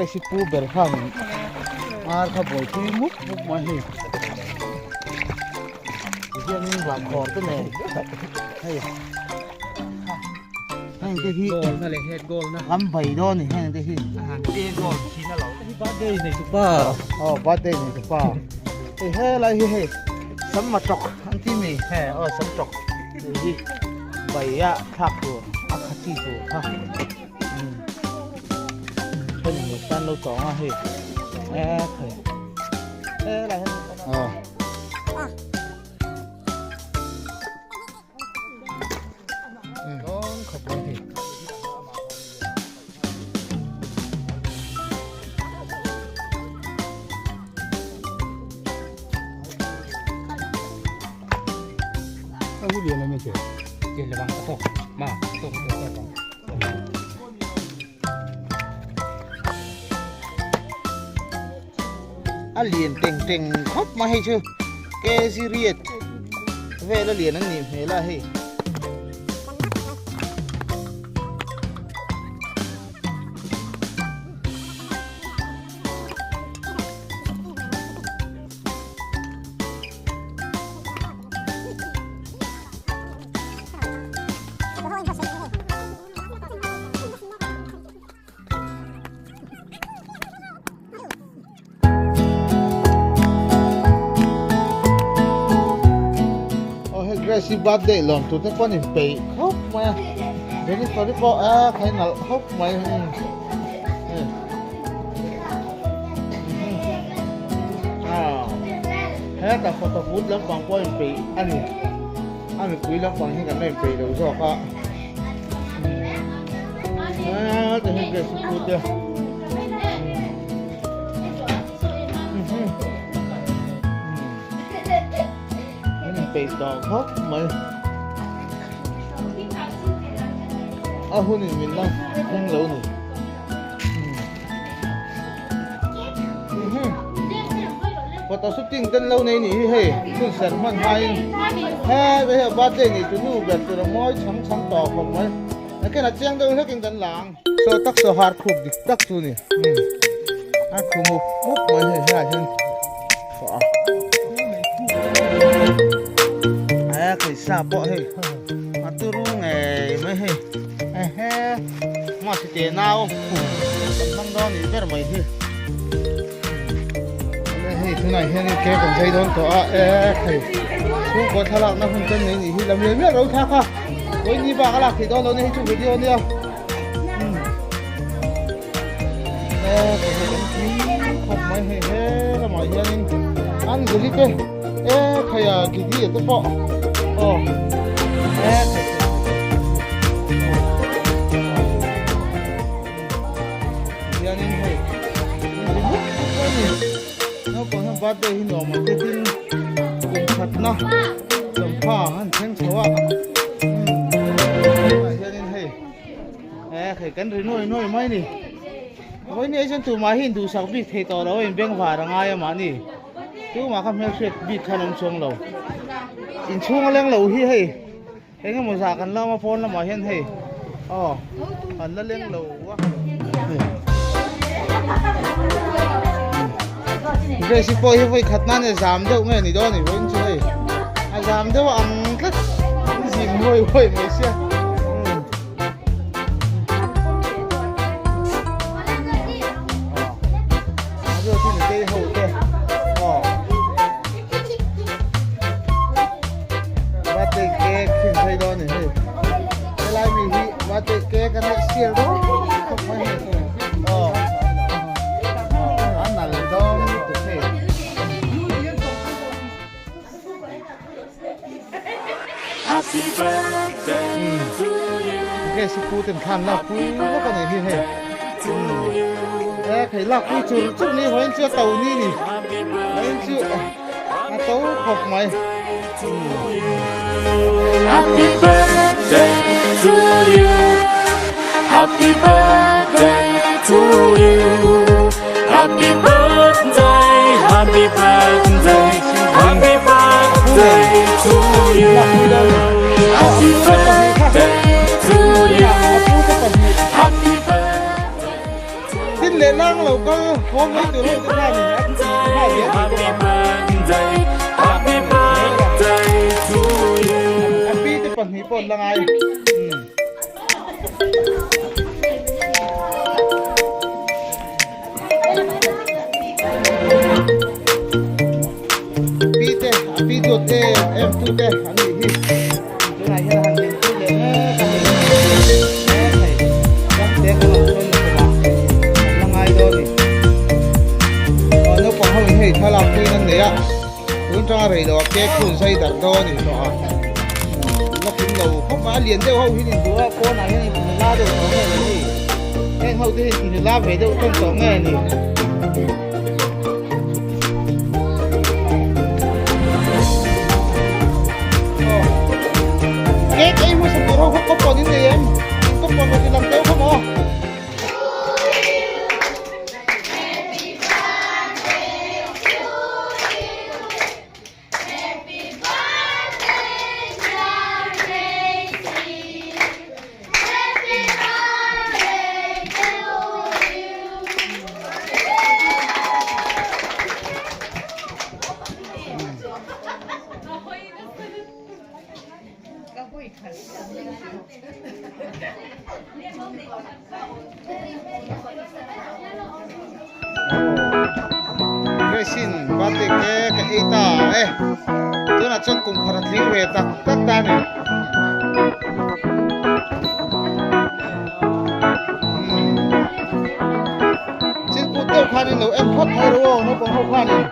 Grace pu ber khan ar kha buaipui mup mup mai hei tihianin vankhawr te nen hei heng te hi goal na leh head goal na lam bai dawn ni heng te hi a goal thin a lo hi birthday nei tu pa oh birthday nei tu pa hei he lai hi hei sam ma tok an ti mi he oh sam tok hi bai a thlak tur a khachi tur kha Hei ni tan lo tawng a hei e thei e la hen ờ con khop mai thì A lian teng teng khawp mai hei chu kg riat vel a lian an nih hmel a hei. Oh hei Grace birthday lawm tur te pawh an inpeih khawp mai a Jennifer hi pawh a khai nalh khawp mai heta photo booth lampang pawh a inpeih a ni a mipui lampang hi kan la inpeih lo zawk a. Peih tawh khawp mai a hunin min la thleng lo ni. Photo shooting ten lo nei nih hi hei hun ser hman hmain he hei a birthday nih chu nu ber tur a mawi chhang chhang tawh khawp mai nakin a chiang deuh hlekin kan la ang saw tak saw har khup dik tak chu ni a khu mup mup mai hei helaiah hian a a khaisa pawh hei a turu ngei mai hei ehe mahse te nau kan hmang dawn nih ber mai hi. Hei tunah hian ke kan zai dawn tawh a e hei chhungkaw thlalakna hun kan nei nih hi lam lian miah lo thak a vawi ni bak a lak theih dawn lo nia hei chu video ania e hei kan tui khawp mai hei he lamah hianin Anjali te e thei a Gidi te pawh aw e thei hianin hei mup mup a ni naupang hian birthday hi nuam ang te tin kum khatna champha an thleng chho a tunah hianin hei eh hei kan ri nuai nuai mai ni vawiin hi chuan tumah hi induhsak bik thei tawh lo a inbengvar a ngai a mahni tumah kha hmelhriat bik khan awm chuang lo inchhung a leng lo hi hei. Eng emaw zah kan lam a pawn lamah hian hei aw an la leng lo a Grace hi pawh hi vawi khat nan e zam deuh nge ni dawn ni vawiin chu hei a zam deuh ang tlat zim huai huai mai sia. Birthday cake hrim phei dawn ni hei helai mi hi birthday cake an neih sial dawn khawp mai hei aw a nal dawn lutuk hei. Grace hi pu ten khan lak pui vak a nih hi hei e khei lak pui chur chur ni hawiin chu a to ni ni hawiin chu a to khawp mai. Happy birthday to you Happy birthday to you Happy birthday Happy birthday Happy birthday to you Happy birthday to you Happy birthday Tin leh. Lehlang lo kal haw mai tur ho te khan a nghal zel thei bawk a. A pi te pahnih pawh an la ngai. Pi te a pi duat em em tu te an nih hi tunah hian a han din pui leh mek a hei mek hei dam te kan awm chuan nakumah kan la ngai dawn a ni aw naupang ho in hei thlalak puiin an nei a tun tanga rei lo a cake chu an zai darh dawn a ni tawh a la kim lo khawp mai a lian deuh ho hi in duh a pawnah hian in la deuh tawh nge ni hei heng ho te hi in la ve deuh tan tawh nge ni. Cake ei hmasa tur ho kha kawpawn in nei em? Kawpawn rawn ti lang deuh kha maw? Grace-in birthday cake a ei ta e tunah chuan kum khat a tling ve tak tak ta a ni. Thil put deuh khanin lo en phawt mai rawh aw naupang ho khanin.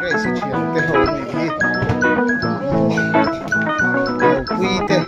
Grace i thian te ho an nih hi Ropui te.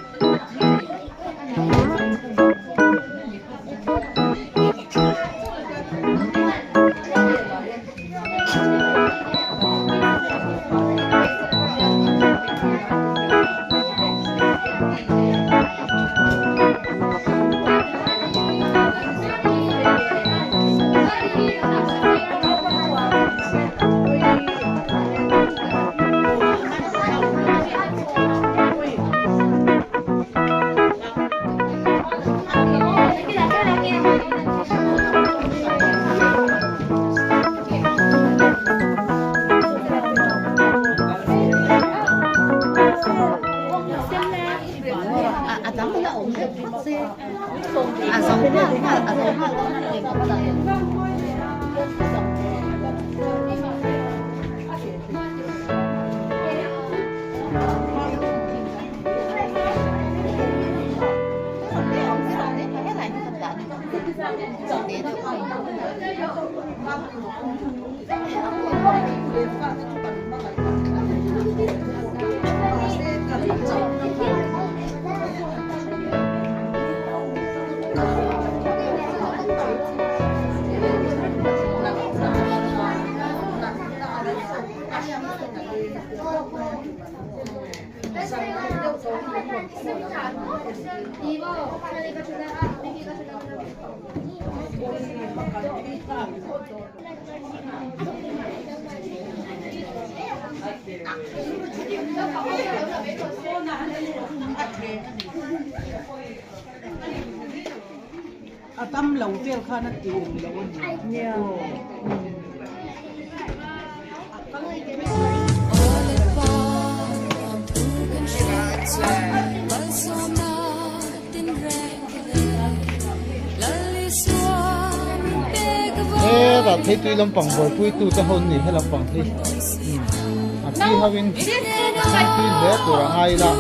A tam lo vel khan a ti eng lo a ni. Hetah theitui lampang buaipui tu te ho an ni he lampang hi a pi ho in an tui hle tur a ngai ila.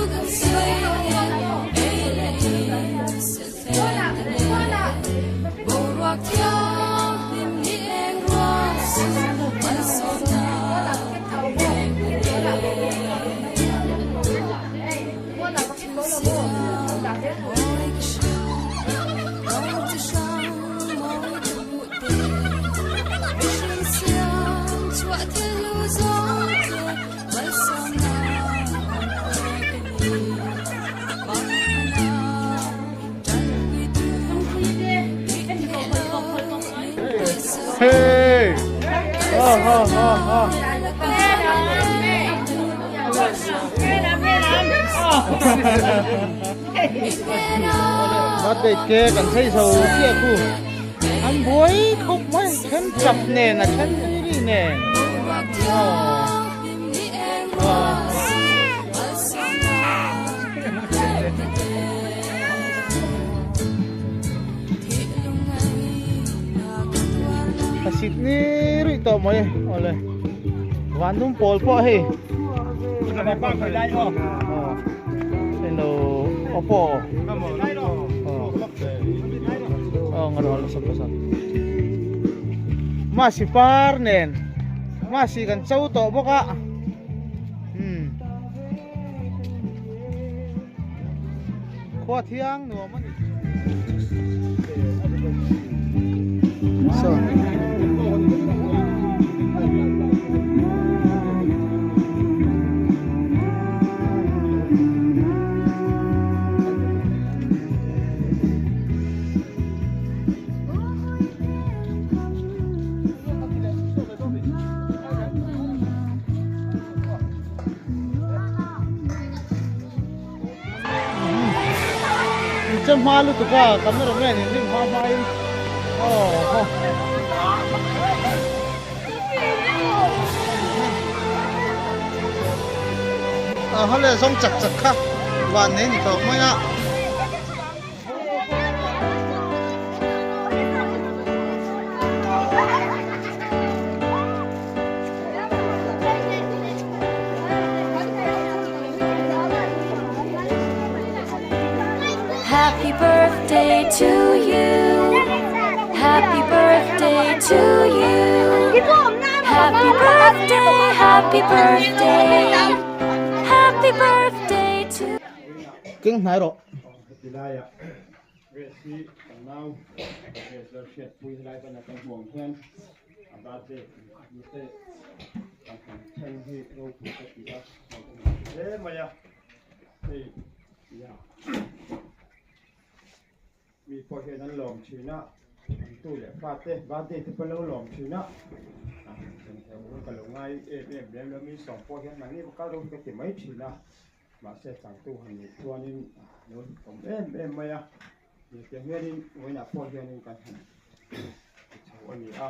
Birthday cake an chei zo chiah khu an buai khawp mai then chap nen a then nui ri nen aw. Ka sit ni rih tawh mai awle van dum pawl pawh hei hello oppo aw ngaro la sap sap ma si par nen ma si kan cho tawh bawk a um Khua thiang nuam a ni. So. Che hma lutuk a camera man in ring hma hma in aw a hale zawng chak chak kha van nei ni tawk mai a. Happy birthday to you. Happy birthday to you. Happy birthday, happy birthday. Happy birthday to Keng hnai rawh. Hetilaia race hi kan nau race lo hriatpui helai pana kan hmuh ang hian a birthday kum khat na te kan han thleng hi ropui ka ti a, hlauhawm hle mai a, hei ia mi pawh hian an lawm thin a, an tu leh fa te birthday te pawh an lo lawm thin a, a han thleng thei ka lo ngai em em lem lo mi sawm pawh hian mahni kal ropui ka ti mai thin a. Mahse changtu han nih chuanin a lo awm em em mai a, tiang hianin vawiinah pawh hianin kan han ti chho a ni a,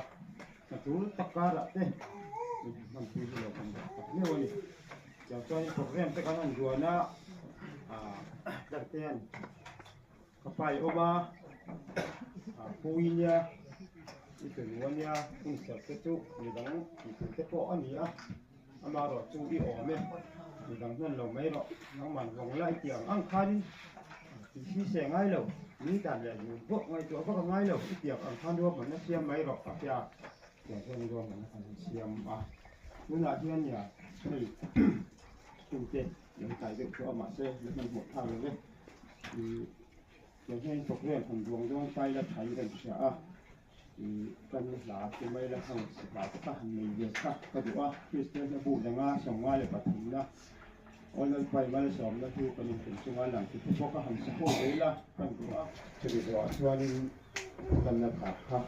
hna tul tak karah te min han hmanpui hi lo kan dah tak meuh a ni. Tiang chuanin program te kan han duan a, ah tlar te hian ka pa i awm a, ah pu i nia, i tunu a nia, hunserh te chu midang tih tur te pawh a ni a. Amaherawh chu i awm e, midang hman lo mai rawh, nangman vawng la i tih ang ang khanin tih si se ngai lo, mi dan leh dun pawh ngaihtuah vak a ngai lo, i tih ang ang khan ruahmanna siam mai rawh a tia, tiang chuan ruahmanna khan an siam a. Tunah hian nia hei tute lo tlai deuh tawh a mahse la hmanhmawh thlak lo ve, tiang hian program han duang dawn ta ila tha in kan hria a. Kan hla te mai la hang hla te kha han nei ve kha ka duh a, Kristian hla bu danga 53 na Aw Lalpai malsawmna chu kan intum chunga lang ti te pawh ka han sa ho ve ila kan duh a. Chumi zawhah chuanin kanna hla kha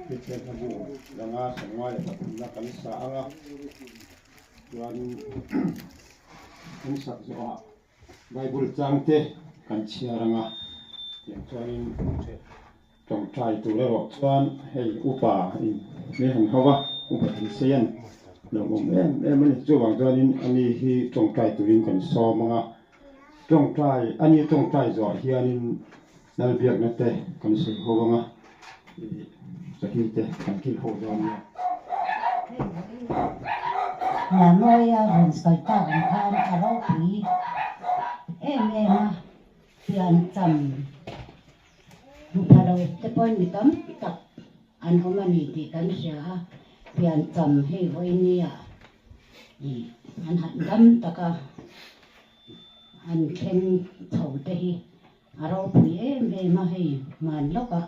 Kristian hla bu danga 53 na kan sa ang a, chuanin kan sak zawhah Bible changte kan chhiar ang a, tiang chuanin Tawngtai tur erawh chuan hei upa in mi han ho va, upa Thanseian lo awm em em a ni. Chuvang chuanin ani hi tawngtai turin kan sawm ang a, tawngtai ani tawngtai zawh hianin Lalbiakna te kan sawi ho ang a, ih chawhni te kan kil ho dawn nia. Mamawia rawn sawi tak ang khan a ropui em em a, piancham. Hmu lo te pawhin mi tam tak an awm a ni tih kan hria a, piancham hei vawinia ih an han dam tak a, an thleng chho te hi a ropui em em a, hei hman lawkah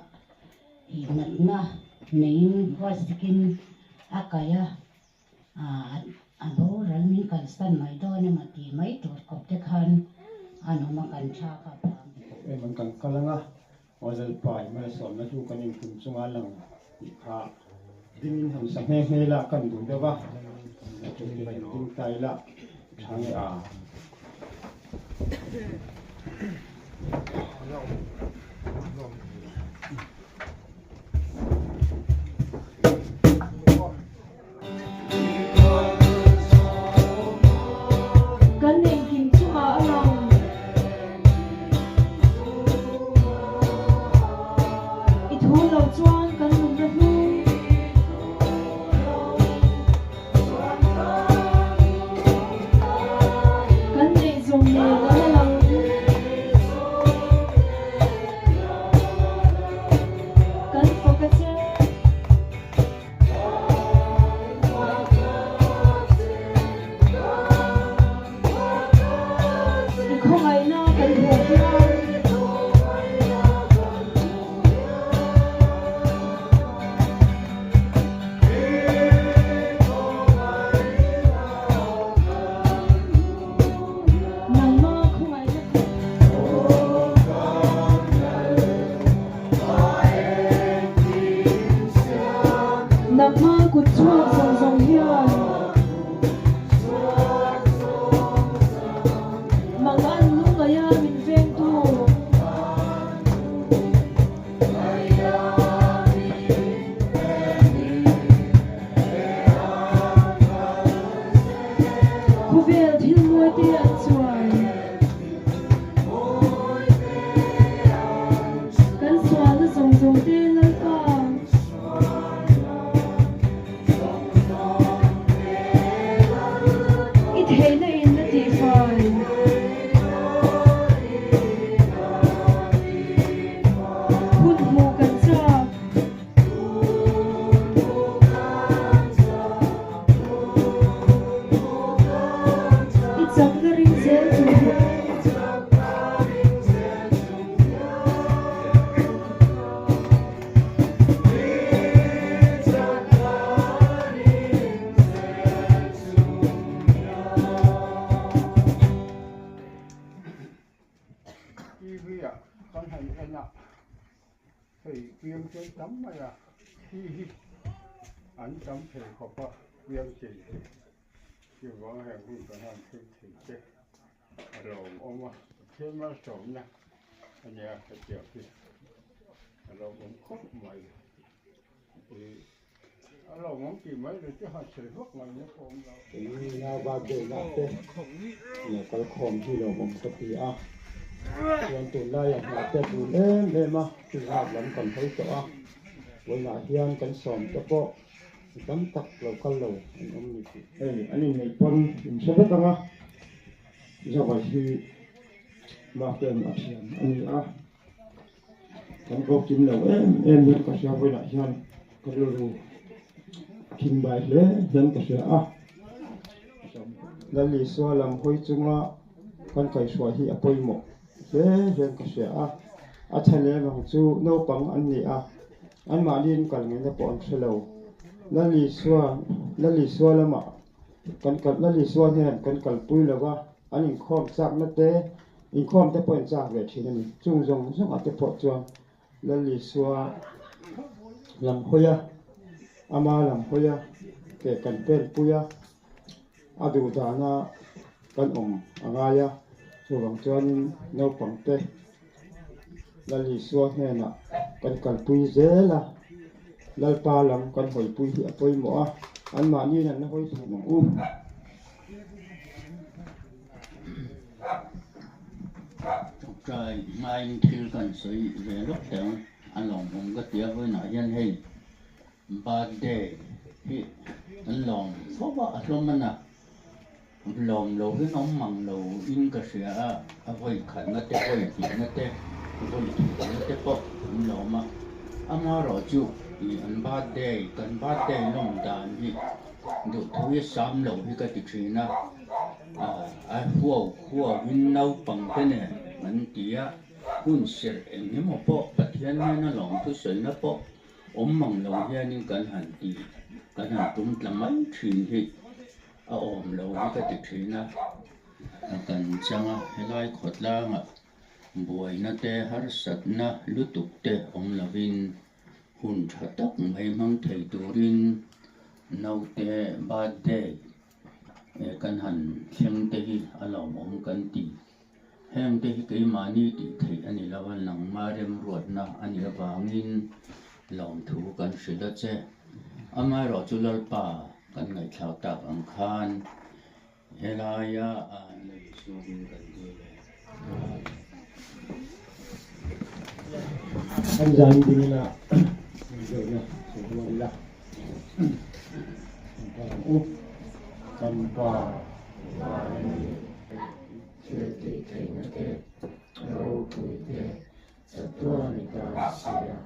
ih natna neiin huaisikin a kai a. A boral min kalsan mai dawn emaw tih mai tur kawp te khan an awm a kan thlak a phang. Em an kan kal anga Aw Lalpa i malsawmna hlu kan intum chunga lang tih kha Dingin han sa nghe nghe la kan duh deuh a, chutiang han ding ta ila tha nge a. Kan engkim chungah a lang. I thu lo chuan kan nunna hlu. Kan neih zawng nen a la lang. Kan fak a che. I khawngaihna kan hmuh hian Nangma khawngaihna kan Nangma kut chhuak zawng zawng hian Mang an lungaia min vengtu. Khawvel thil mawi te an chuai. Kan sualna zawng zawng te Lalpa. I theihna in na tihfai. Hun hmuh kan chak. I chakna ring zel chung hian. TV ah kan han en a. Hei piang chei tam mai a, thi hi an tam thei khawp a piang chei hi chuvang heng hun kan han thleng thei te a lawmawm a, Pathian malsawmna a nia hetiang hi a lawmawm khawp mai ih a lawmawm tih mai lo chu han sawi vak mai na pawh a awm lo. Eng a birthday na te lo kal khawm hi lawmawm ka ti a, chuan tunlaiah hna te a tul em em a, chu zat lam kan hawi tawh a, vawiinah hian kan sawm te pawh mi tam tak lo kal lo an awm ni tih. Hei an inneih pawn in hre vek ang a, Zawai hi Mafem a thiam a ni a, kan kawp kim lo em em hian ka hria vawiinah hian ka rilru a khim bai hle hian ka hria a. Lalisua lam hawi chunga kan kaihhruai hi a pawimawh hle hian ka hria a, a chhan em ang chu naupang an ni a, anmahniin kal ngaihna pawh an hre lo. Lalisua Lalisua lamah kan kal Lalisua hian kan kalpui lo va, an inkhawm chakna te inkhawm te pawh in chak ve thin a ni. Chung zawng zawngah te pawh chuan Lalisua lam hawi a, ama lam hawi a, ke kan pen pui a, a duh dana kan awm a ngai a, chuvang chuanin naupangte Lalisua hnenah kan kalpui zel a, Lalpa lam kan hawipui hi a pawimawh a, anmahniin an la hawi thei ang u. Tawngtai hmain thil kan sawi ve lawk teh ang, a lawmawm ka ti a, vawiinah hian hei birthday hi an lawm fo a, a hlawm a na, lawm lo hian awm mang lo in ka hria a, a vawi khatna te vawi hnihna te vawi thumna te pawh an lawm a, amaherawhchu ih an birthday kan birthday lawm dan hi duhthu hi sam lo hi ka ti thin a. A huau huauin naupang te nen an ti a, hun serh eng emaw pawh Pathian nena lawmthu sawina pawh awm mang lo hianin kan han ti, kan han tum tla mai thin hi a awm lo hi ka ti thin a. A kan chang a, helai khawtlangah buaina te harsatna lutuk te awm lovin. Hun tha tak mai hmang thei turin naute birthday kan han thleng te hi a lawmawm kan ti. Heng te hi keimahni tih theih a ni lo a, nangma remruatna a nih avangin lawmthu kan hrilh a che. Amaherawhchu Lalpa kan ngaihthlak tak ang khan Helaia nei chungin kan dil e. Kan zan dingin a inzawhna sawi rual ila. Kan kal ang u. Kan pa van a ni. Thil tih theihna te, ropui te, chatuan i ta si a.